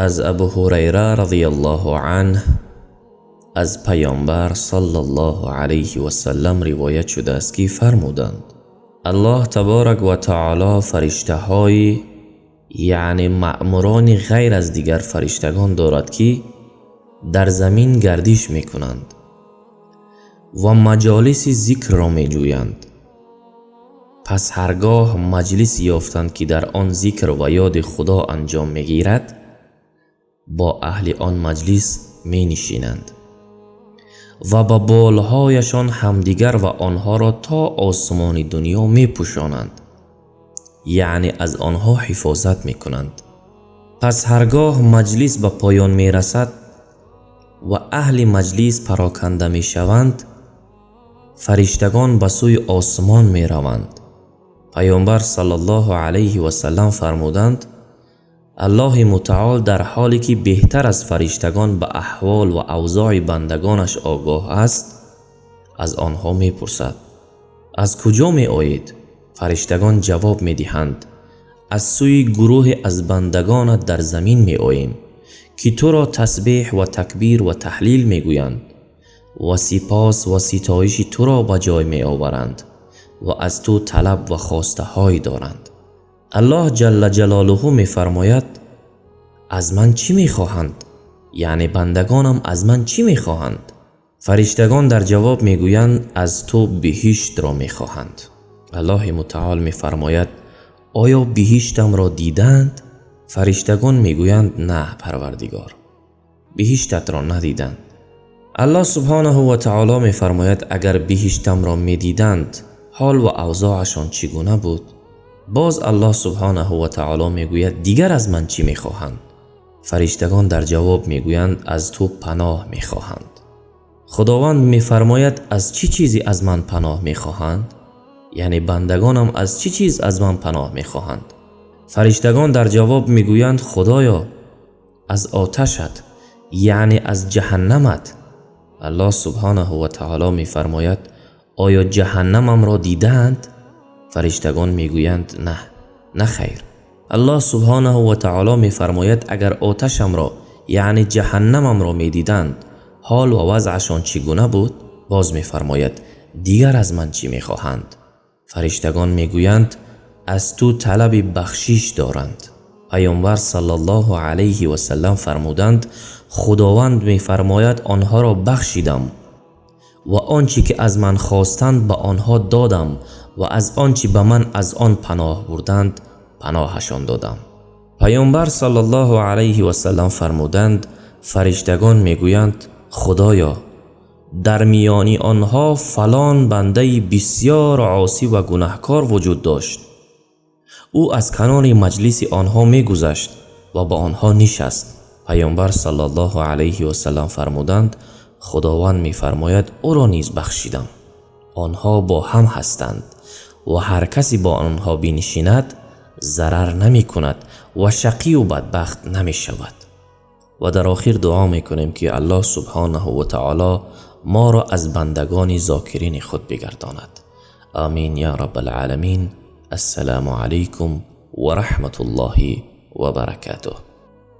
Аз Абу Ҳурайра разияллоҳу анҳ аз Паёмбар саллаллоҳу алайҳи васаллам ривоят шудааст, ки фармуданд: Аллоҳ табарак ва таоло фариштаҳои, яъне маъмурони ғайр аз дигар фариштагон дорад, ки дар замин гардиш мекунанд ва маҷолиси зикрро меҷӯянд. Пас ҳаргоҳ маҷлис ёфтанд, ки дар он зикр ва ёди Худо анҷом мегирад, бо аҳли он маҷлис менишинанд ва ба болҳояшон ҳамдигар ва онҳоро то осмони дунё мепӯшонанд, яъне аз онҳо ҳифозат мекунанд. Пас ҳаргоҳ маҷлис ба поён мерасад ва аҳли маҷлис пароканда мешаванд, фариштагон ба сӯи осмон мераванд. Паёмбар саллаллоҳу алайҳи васаллам фармуданд: Аллоҳи мутаол дар ҳоле ки беҳтар аз фариштагон ба аҳвол ва авзои бандагонаш огоҳ аст, аз онҳо мепурсад: «Аз куҷо меоед?» Фариштагон ҷавоб медиҳанд: «Аз сӯи гурӯҳе аз бандагонат дар замин меоем, ки туро тасбеҳ ва такбир ва таҳлил мегӯянд ва сипос ва ситоиши туро ба ҷой меоваранд ва аз ту талаб ва хостаҳое доранд». Аллоҳ ҷалла ҷалолуҳу мефармояд: «Аз ман чӣ мехоҳанд? Яъне бандагонам аз ман чӣ мехоҳанд?» Фариштагон дар ҷавоб мегӯянд: «Аз ту биҳиштро мехоҳанд». Аллоҳи мутаол мефармояд: «Оё биҳиштамро диданд?» Фариштагон мегӯянд: «На, Парвардигор, биҳиштатро надиданд». Аллоҳ субҳонаҳу ва таоло мефармояд: «Агар биҳиштамро медиданд, ҳол ва авзоашон чӣ гуна буд?» Боз Аллоҳ субҳонаҳу ва таоло мегӯяд: «Дигар аз ман чӣ мехоҳанд?» Фариштагон дар ҷавоб мегӯянд: «Аз ту паноҳ мехоҳанд». Худованд мефармояд: «Аз чӣ чизе аз ман паноҳ мехоҳанд? Яъне бандагонам аз чӣ чиз аз ман паноҳ мехоҳанд?» Фариштагон дар ҷавоб мегӯянд: «Худоё, аз оташат, яъне аз ҷаҳаннамат». Аллоҳ субҳонаҳу ва таоло мефармояд: «Оё ҷаҳаннамамро дидаанд?» Фариштагон мегӯянд: «На, на хайр». Аллоҳ субҳонаҳу ва таоло мефармояд: «Агар оташамро, яъне ҷаҳаннамамро медиданд, ҳол ва вазъашон чӣ гуна буд?» Боз мефармояд: «Дигар аз ман чӣ мехоҳанд?» Фариштагон мегӯянд: «Аз ту талаби бахшиш доранд». Паёмбар саллаллоҳу алайҳи васаллам фармуданд: Худованд мефармояд: «Онҳоро бахшидам ва он чӣ ки аз ман хостанд, ба онҳо додам ва аз он чӣ ба ман аз он паноҳ бурданд, паноҳашон додам». Паёмбар саллаллоҳу алайҳи васаллам фармуданд: фариштагон мегӯянд: «Худоё, дар миёни онҳо фалон бандаи бисёр осӣ ва гунаҳкор вуҷуд дошт. Ӯ аз канори маҷлиси онҳо мегузашт ва ба онҳо нишаст». Паёмбар саллаллоҳу алайҳи васаллам фармуданд: Худованд мефармояд: «Ӯро низ бахшидам». Онҳо бо ҳам ҳастанд ва ҳар касе бо онҳо бинишинад, зарар намекунад ва шақию бадбахт намешавад. Ва дар охир дуо мекунем, ки Аллоҳ субҳонаҳу ва таоло моро аз бандагони зокирини худ бигардонад. Амин я раббал оламин. Ассалому алайкум ва раҳматуллоҳи ва баракатуҳ.